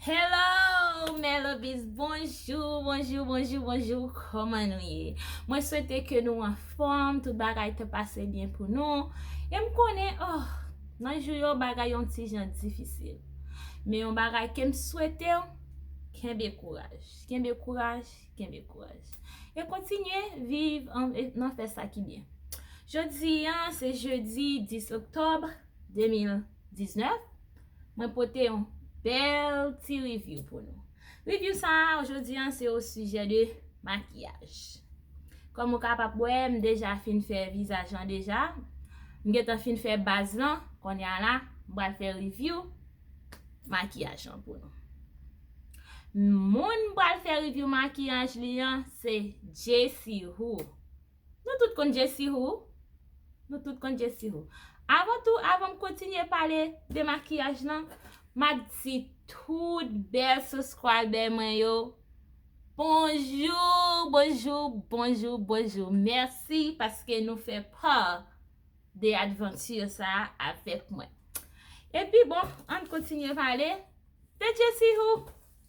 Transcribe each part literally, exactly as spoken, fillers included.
Hello, mes lovies, bonjou, bonjou, bonjou, bonjou, kòman nou ye? Mwen swete ke nou anfòm, tout bagay te pase byen pou nou. E m konnen, oh, nan jou yo, bagay yon ti jan difisil. Men yon bagay ke m swete w, kenbe kouraj. Kenbe kouraj, kenbe kouraj. E kontinye viv an, e, nan fè sa ki byen. Jodi a, se jedi dis oktòb de mil diznèf. Mwen pote yon bèl ti review pou nou. Review sa a, jodi a, se o sijè de makiyaj. Kòm ou kapab wè, m deja fin fè vizaj lan deja. M gentan fin fè baz lan. Kounye a la, m pral fè review makiyaj lan pou nou. Moun m pral fè review makiyaj li an, se Jessie Woo. Nou tout konn Jessie Woo? Nou tout konn Jessie Woo. Avan tou, avan m kontinye pale de makiyaj lan, m ap di tout bèl subscriber mwen yo, bonjou, bonjou, bonjou, bonjou. Mèsi paske nou fè pa de advanti sa a avèk mwen. Epi bon, ann kontinye pale de Jessie Woo.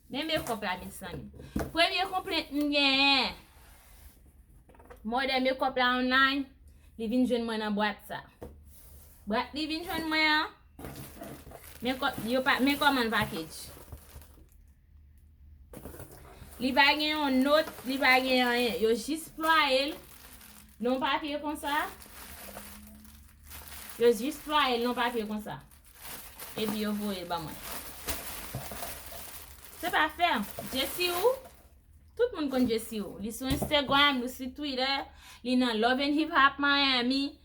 Men makeup la, mezanmi. Premye konplent m genyen. M òdè makeup la online, li vin jwenn mwen nan bwat sa. Bwat li vin jwenn mwen an. Men kò-, yo pa, men kòman l package. Li pa gen yon not, li pa gen anyen. Yo jis plwaye l nan yon papye konsa. Yo jis plwaye l nan yon papye konsa. Epi yo voye l ban mwen. Se pa fè. Jessie Woo, tout moun konn Jessie Woo. Li sou Instagram, li sou Twitter, li nan Love and Hip Hop Miami.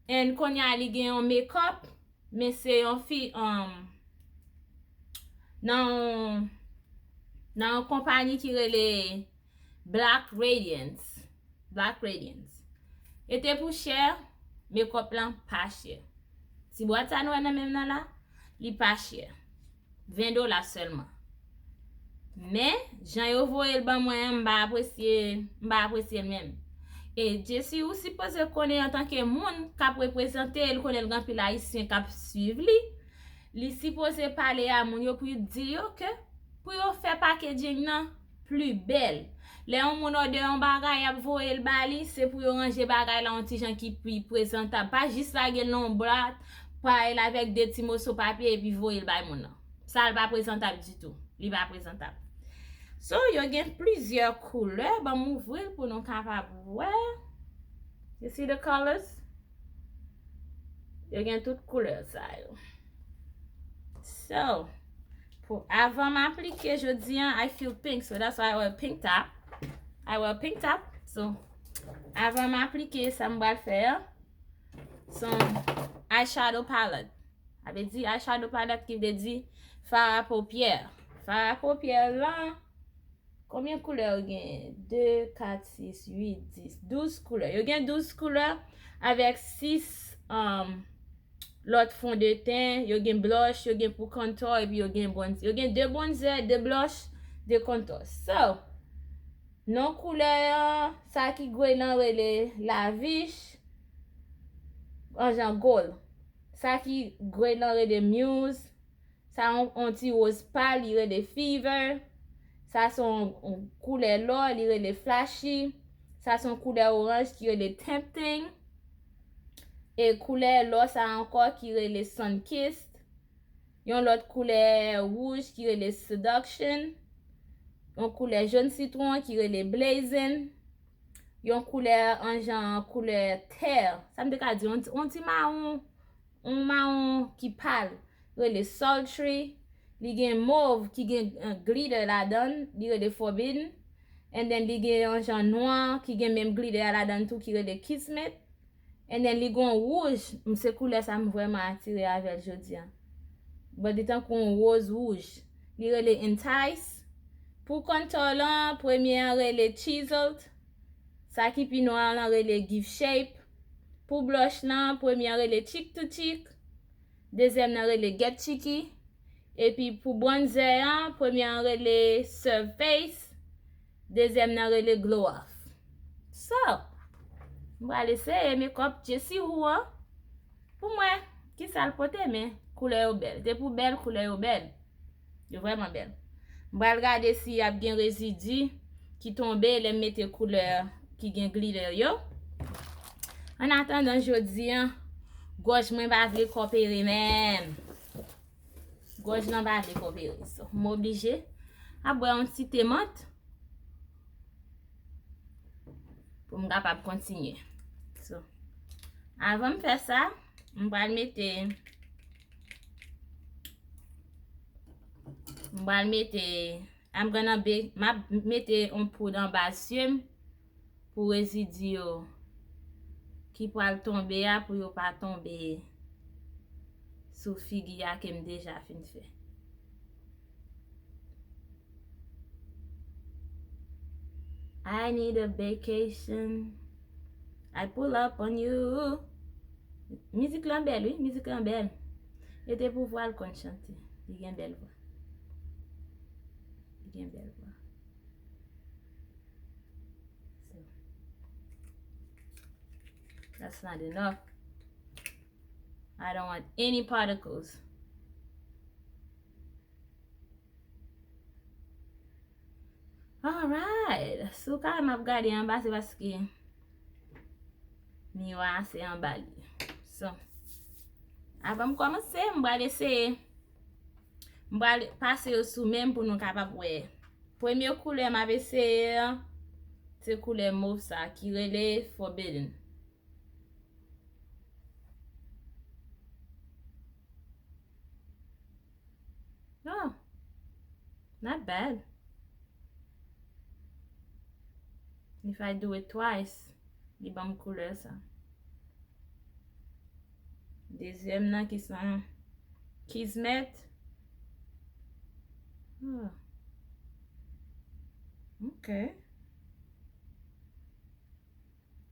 And kounye a li gen yon makeup, men se yon fi, um, nan yon, nan yon konpayi ki rele Black Radiance. Black Radiance. E te pou chè, makeup lan pa chè. Ti bwat sa nou wè nan men m nan la, li pa chè. Ven dola sèlman. Men, jan yo voye l ban mwen an, m pa apresye, m pa apresye l menm. E Jessie Woo sipoze konnen antanke moun k ap reprezante l, konnen l gen anpil Ayisyen k ap swiv li. Li sipoze pale a moun yo pou l di yo ke pou yo fè packaging nan pli bèl. Lè yon moun òdè yon bagay, y ap voye l ba li, se pou yo ranje bagay la yon ti jan ki pi prezantab. Pa jis lage l nan yon bwat, paye l avèk de ti moso papye epi voye l bay moun nan. Sa l pa prezantab ditou. Li pa prezantab. So, yo gen plizyè koulè. Ban m ouvri l pou nou kapab wè. You see the colors? Yo gen tout koulè sa yo. So, pou, avan m aplike jodi an, I feel pink, so that's why I wear pink top. I wear pink top. So, avan m aplike sa m pral fè an, se yon eyeshadow palette. Sa vle di eyeshadow palette ki vle di fard à paupières. Fard à paupières lan, konbyen koulè yo genyen? De, kat, sis, uit, dis, douz koulè. Yo gen douz koulè avèk sis, um, lòt fondeten. Yo gen blush, yo gen pou contour, epi yo gen bronz-, yo gen de bronzer, de blush, de contour. So, non koulè an, sa ki gray lan rele Lavish, an jan gold. Sa ki gray lan rele Muse. Sa yon, yon ti woz pal, li rele Fever. Sa se yon, yon koulè lò, li rele Flashy. Sa se yon koulè oranj ki rele Tempting. E koulè lò sa ankò ki rele Sunkissed. Yon lòt koulè wouj ki rele Seduction. Yon koulè jòn sitwon ki rele Blazing. Yon koulè an jan koulè tè. Sa m te ka di, yon ti, yon ti mawon, yon mawon ki pal, rele Sultry. Li gen mov ki gen, eh, glitter ladan l, li rele Forbidden. And then li gen yon jan nwa ki gen menm glitter a ladan l tou ki rele Kismet. And then li gon wouj, m, se koulè sa m vrèman atire avè l jodi a. But li tankou yon woz wouj. Li rele Entice. Pou contour lan, premye an rele Chiseled. Sa ki pi nwa lan rele Give Shape. Pou blush lan, premye an rele Cheek to Cheek. Dezyèm nan rele Get Cheeky. Epi pou bronzer an, premye an rele Surface. Dezyèm nan rele Glow Off. So, m pral eseye makeup Jessie Woo an. Pou mwen, kisa l pote, men koulè yo bèl. Depi w bèl, koulè yo bèl. Yo vrèman bèl. M pral gade si y ap gen rezidi ki tonbe lè m mete koulè ki gen glitter yo. An atandan jodi a, gòj mwen pa vle kòpere menm. Gòj lan pa vle kòpere. So, m oblije ap bwè yon ti te mant pou m kapab kontinye. So, avan m fè sa, m pral mete, m pral mete, I'm gonna be, m ap mete yon poud anba zye m pou rezidi yo ki pral tonbe a, pou yo pa tonbe sou figi a ke m deja fin fè. I need a vacation. I pull up on you. Mizik lan bèl, wi. Mizik lan bèl. E te pou vwa l konn chante. Li gen bèl vwa. Li gen bèl vwa. So, that's not enough. I don't want any particles. Alright. Sou ka m ap gade anba, se paske miwa a se anba li. So, avan m kòmanse, m pral eseye. M pral pase yo sou men m pou nou kapab wè. Premye koulè m ap eseye an, se koulè mov sa ki rele Forbidden. Oh, not bad. If I do it twice, li ban m koulè sa. Dezyèm nan ki se Kismet. Oh. Ok.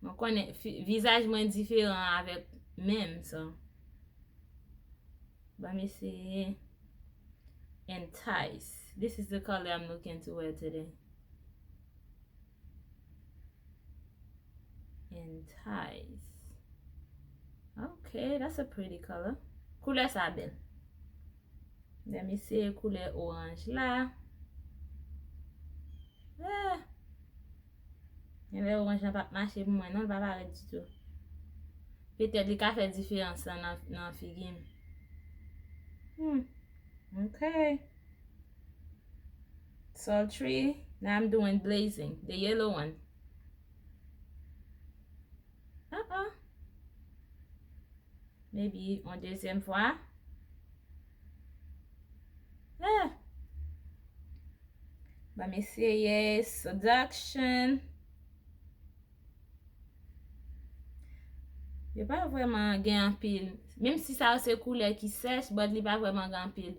Mwen konnen fi- vizaj mwen diferan avèk menm, so. Ban m eseye Entice. This is the color I'm looking to wear today. Entice. Okay, that's a pretty color. Koulè sa bèl. Let me see koulè oranj la. Ah. Genlè oranj lan p ap mache pou mwen, non, li pa parèt ditou. Petèt li ka fè diferans lan nan, nan figi m. Hmm. Ok. Sultry. Now I'm doing blazing. The yellow one. Uh-uh. Maybe yon dezyèm fwa. Ah. Ban m eseye Seduction. Yo pa vrèman gen anpil. Menm si sa yo se koulè ki sèch, but li pa vrèman gen anpil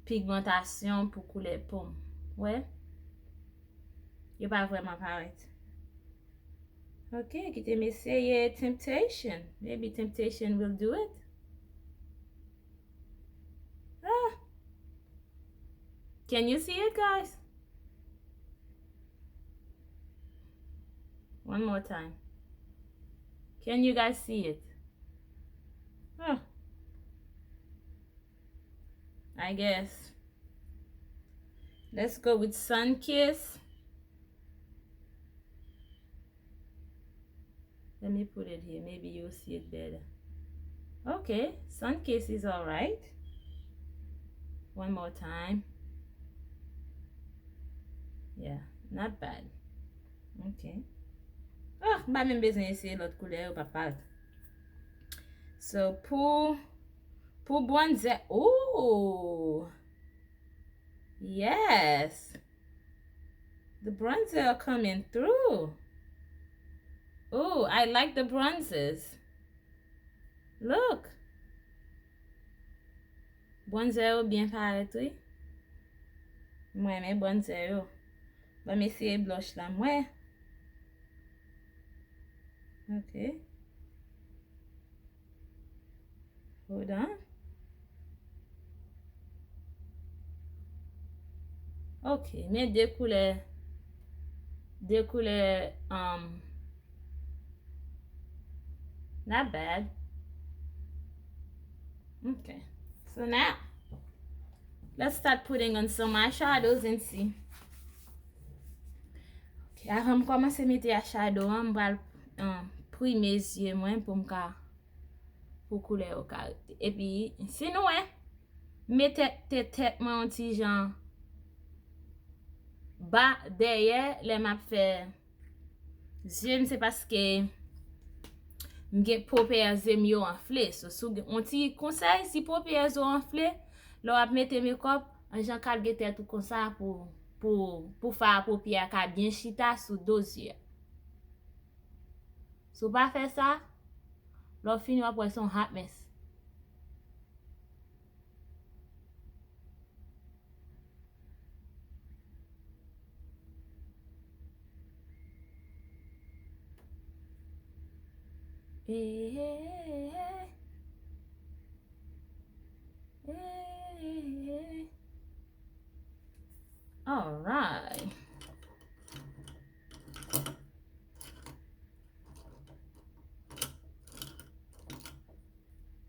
pigmantasyon pou koulè po m. Wè? Yo pa vrèman parèt. Ok, kite m eseye Temptation. Maybe Temptation will do it. Ah! Can you see it, guys? One more time. Can you guys see it? Ah. I guess. Let's go with Sun Kiss. Let me put it here. Maybe you'll see it better. Okay, Sun Kiss is alright. One more time. Yeah, not bad. Okay. Ah, m pa menm bezwen eseye lòt koulè yo, papa. So, pou, pou bronzer, ooh. Yes. The bronzer are coming through. Ooh, I like the bronzers. Look. Bronzer yo byen parèt, wi. Mwen renmen bronzer yo. Ban m eseye blush la, mwen. Ok. Hold on. Ok, men de koulè, de koulè, um, not bad. Ok. So now, Let's start putting on some eyeshadows and see. Ok, avan m kòmanse mete eyeshadow an, m pral, um, prime zye mwen pou m ka, pou koulè yo ka rete. Epi, si nou wè, m mete tèt, tèt mwen yon ti jan ba dèyè lè m ap fè zye m, se paske m gen, poupè zye m yo anfle. So, si w gen yon ti konsèy, si poupè zye w anfle, lè w ap mete makeup, an jan kal gen tèt ou konsa pou, pou, pou fa a poupè a ka byen chita sou do zye a. Si w pa fè sa, lè w fini w ap wè se yon hot mess. Hey, hey, hey, hey. Hey, hey, hey. Alright.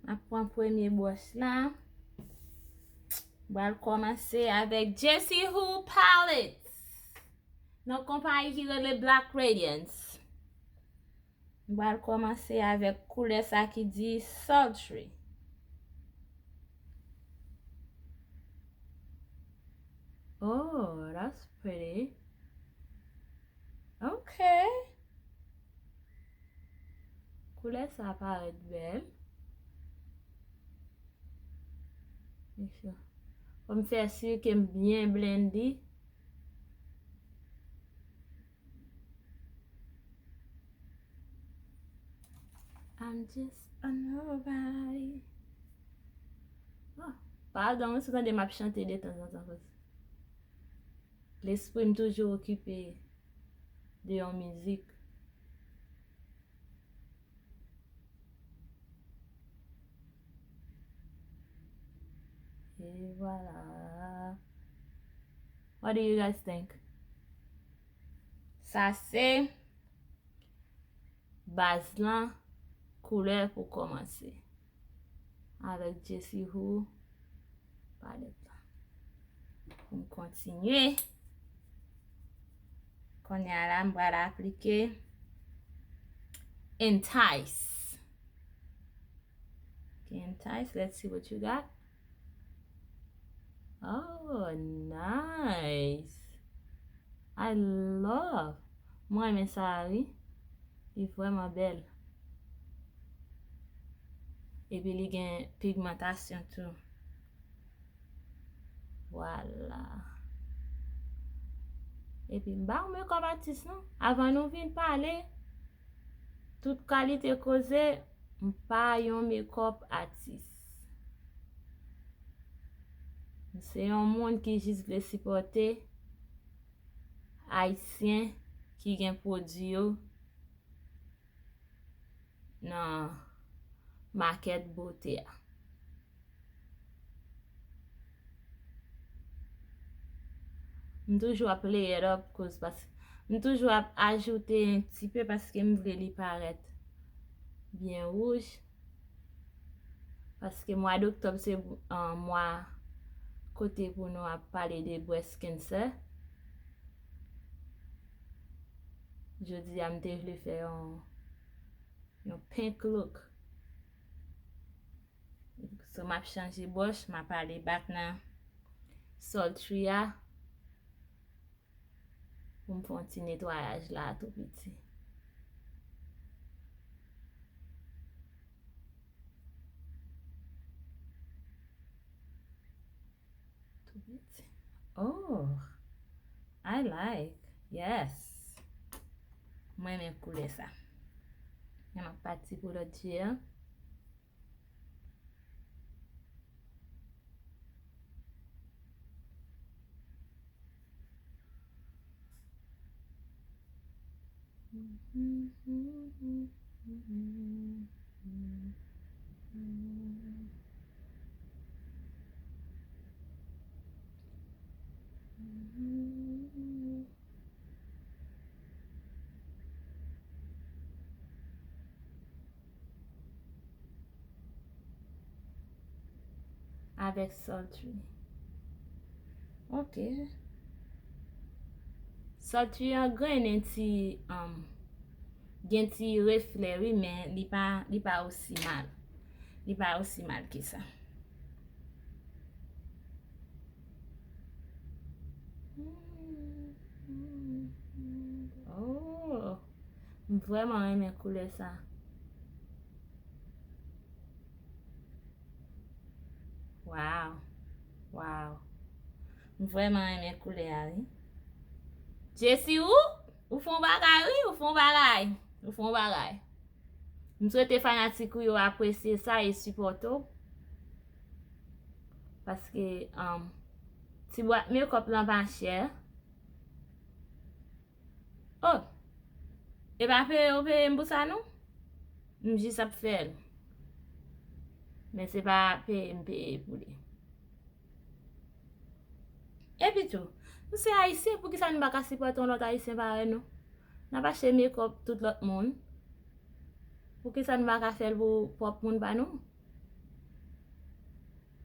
M ap pran premye bwòch la. M pral kòmanse avèk Jessie Woo Palette. Nan konpayi ki rele Black Radiance. M pral kòmanse avèk koulè sa ki di Sultry. Oh, that's pretty. Ok. Koulè sa parèt bèl. Fò m fè si ke m byen blend li. I'm just a nobody. Oh, padon, wi, si w tande m ap chante detanzantan, paske lespri m toujou okipe de yon mizik. E vwala. What do you guys think? Sa se baz lan, koulè pou kòmanse. Avèk Jessie Woo palèt la. Pou m kontinye. Kounye a la, m pral aplike Entice. Ok, Entice, let's see what you got. Oh, nice. I love. Mwen renmen sa a, wi. Li vrèman bèl. Epi li gen pigmantasyon tou. Vwala. Epi m pa yon makeup artist non. Avan nou vin pale tout kalite koze, m pa yon makeup artist. M se yon moun ki jis vle sipòte Ayisyen ki gen pwodui yo nan makèt bote a. M toujou ap layer up koz pas, m toujou ap ajoute yon ti pe paske m vle li parèt byen wouj. Paske mwa d'oktòb se, ah, mwa kote pou nou ap pale de breast cancer. Jodi a m te vle fè yon, yon pink look. So m ap chanje bwòch, m ap ale back nan Sultry a. Pou m fè yon ti netwayaj la tou piti. Tou piti. Oh, I like. Yes. Mwen renmen koulè sa. Mwen ap pati pou lòt je a. Avèk Sultry. Ok. Sòti an grennen ti, um, gen ti reflè, wi, men li pa, li pa osi mal. Li pa osi mal ke sa. Oh, m vrèman renmen koulè sa. Wow. Wow. M vrèman renmen koulè a, wi. Jesi, ou, ou fè yon bagay, wi, ou fè yon bagay. Ou fè yon bagay. M swete fanatik ou yo apresye sa e sipòte w. Paske, um, ti bwat makeup lan pa chè. Oh! E pa peye yo peye m pou sa, non? M jis ap fè l. Men se pa peye m peye pou li. Epi tou, nou se Ayisyen, poukisa nou pa ka sipòte yon lòt Ayisyen parèy nou? N ap achte makeup tout lòt moun. Poukisa nou pa ka fè l pou pwòp moun pa nou?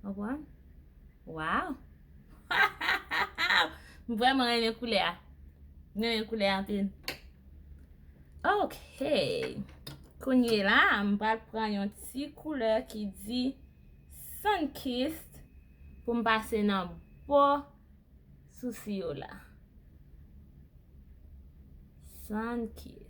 Konprann? Wow! M vrèman renmen koulè a. M renmen koulè a anpil. Ok. Kounye la, m pral pran yon ti koulè ki di Sunkissed pou m pase nan bò sousi yo la. Sunkissed.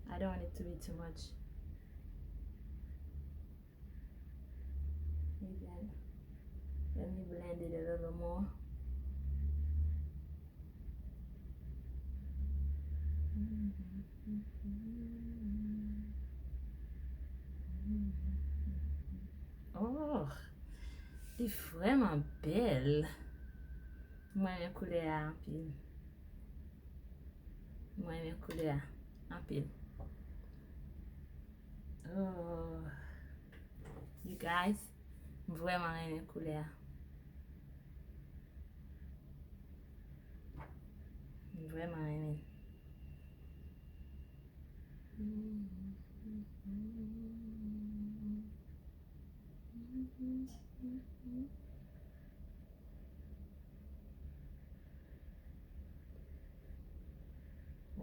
I don't want it to be too much. Maybe I, let me blend it a little more. Oh, li vrèman bèl. Mwen renmen koulè a anpil. Mwen renmen koulè a anpil. Oh. You guys, m vrèman renmen koulè a. M vrèman renmen.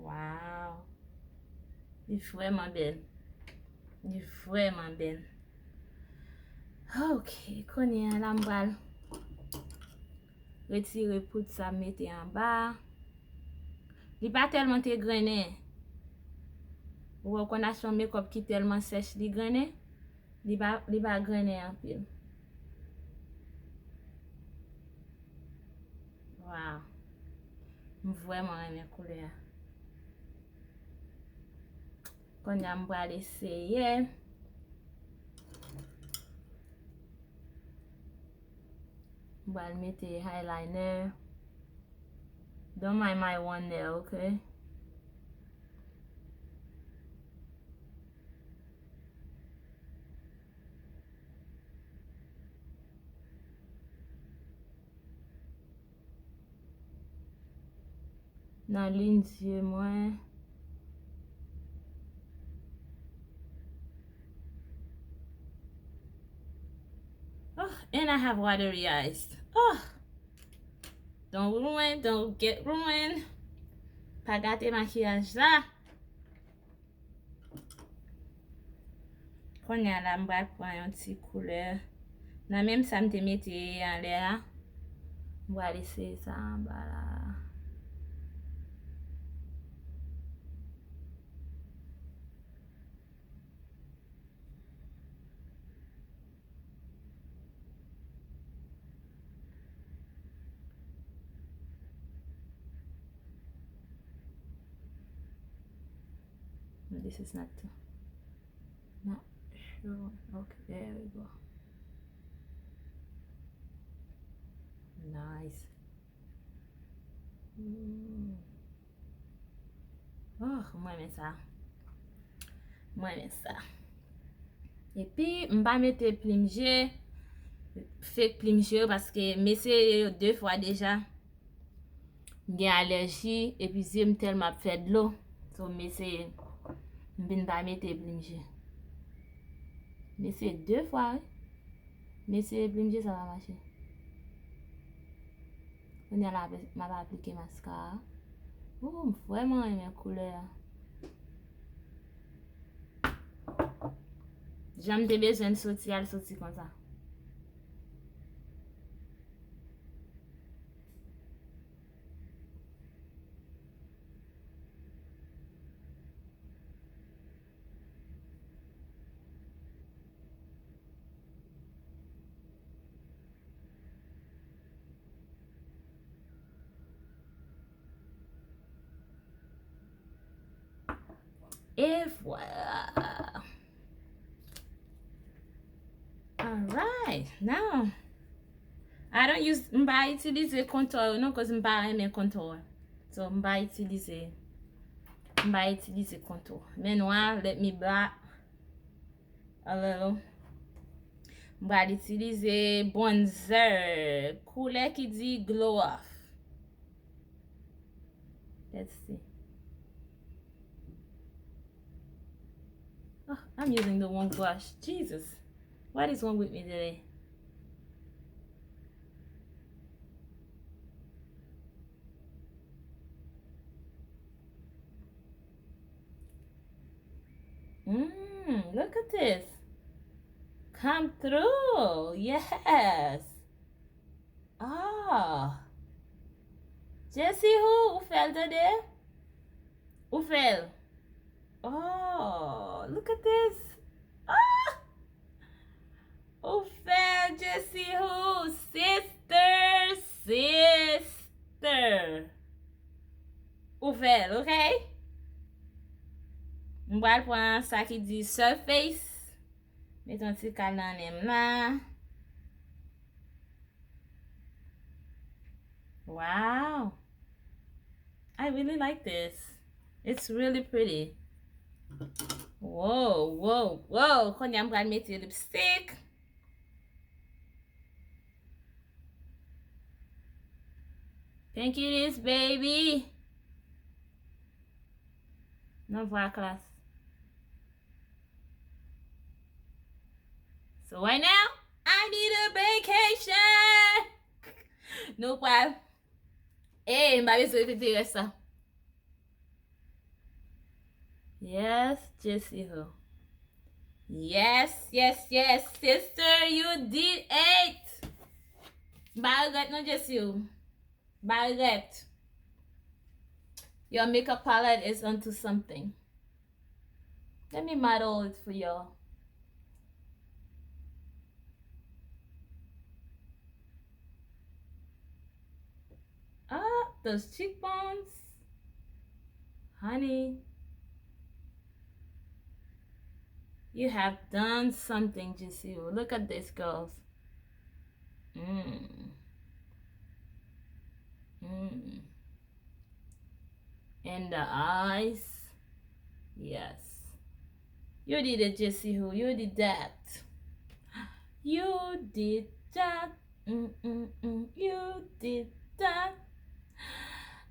Wow. Li vrèman bèl. Li vrèman bèl. Ok, kounye a la m pral retire poud sa m mete anba. Li pa tèlman te grennen. Ou wè, w konn achte yon makeup ki tèlman sèch li grennen. Li pa, li pa grennen anpil. Wow. M vrèman renmen koulè a. Kounye a m pral eseye. M pral mete eyeliner. Don't mind my one nail, okay? Nan liy zye mwen. Oh, and I have watery eyes. Oh. Don't ruin, don't get ruined. Pa gate makiyaj la. Kounye a la, m pral pran yon ti koulè. Nan menm sa m te mete anlè a, m pral eseye sa anba la. This is not too, not sure. Okay, there we go. Nice. Mm. Oh, mwen renmen sa. Mwen renmen sa. Epi, m pa mete plim je, fake plim je, paske m eseye yo de fwa deja. M gen alèji, epi zye m tèlman ap fè dlo. So, m eseye, m vin pa mete plim je. M eseye de fwa, wi. M eseye plim je, sa pa mache. Kounye a la, m ap aplike maskara. Ooh, m vrèman renmen koulè a. Jan m te bezwen l soti, al soti konsa. E vwala. Alright, now I don't use, m pa itilize contour yo non, cause m pa renmen contour. So m pa itilize, m pa itilize contour. Men nwa, let me black a little. M pral itilize bronzer, koulè ki di glow off. Let's see. Oh, I'm using the wrong brush. Jesus. What is wrong with me today? Mm, look at this. Come through. Yes. Ah. Jesse who? Ou fè l tande? Ou fè l? Oh, look at this. Ah! Ou fè l, Jesse who? Sister, sister. Ou fè l, ok? M pral pran sa ki di surface. Met yon ti kal nan nen m la. Wow. I really like this. It's really pretty. Wow, wow, wow. Kounye a m pral mete lipstick. Thank you, this baby. Nan vwa klas. So right now, I need a vacation. Nou pral. Ey, m pa bezwen repete rès sa. Yes, Jesse ho. Yes, yes, yes, sister, you did it. M pa regrèt non, Jesse ho. M pa regrèt. Your makeup palette is onto something. Let me model it for y'all. Ah, those cheekbones. Honey. You have done something, Jesse ho. Look at this, girls. Mm. Mm. And the eyes. Yes. You did it, Jesse ho. You did that. You did that. Mm, mm, mm. You did that.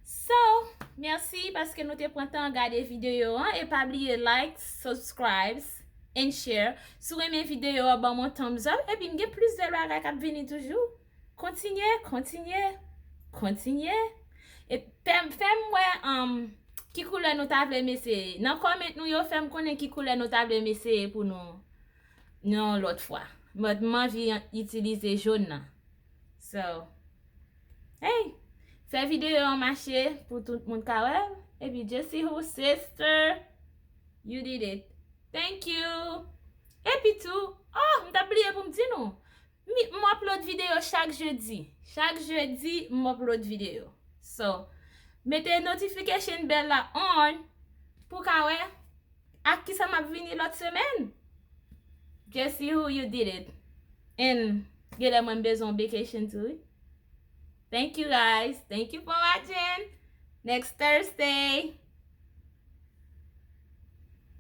So, mèsi paske nou te pran tan gade videyo an. E pa bliye like, subscribe, and share. Si w renmen videyo a, ban m yon thumbs up. Epi m gen plis bèl bagay k ap vini toujou. Kontinye, kontinye, kontinye. E fè m, fè m wè, um, ki koulè nou ta vle m eseye. Nan comment nou yo, fè m konnen ki koulè nou ta vle m eseye pou nou, nou yon lòt fwa. But m anvi itilize jòn nan. So, hey, fè videyo an mache pou tout moun ka wè l. Epi Jesse ho, sister, you did it. Thank you. Epi tou, oh, m t ap bliye pou m di nou. Mi, m upload videyo chak jedi. Chak jedi, m upload videyo. So, mete notification bell la on pou w ka wè ak kisa m ap vini lòt semèn. Jesse ho, you did it. And genlè mwen m bezwen yon vacation tou, wi. Thank you guys. Thank you for watching. Next Thursday.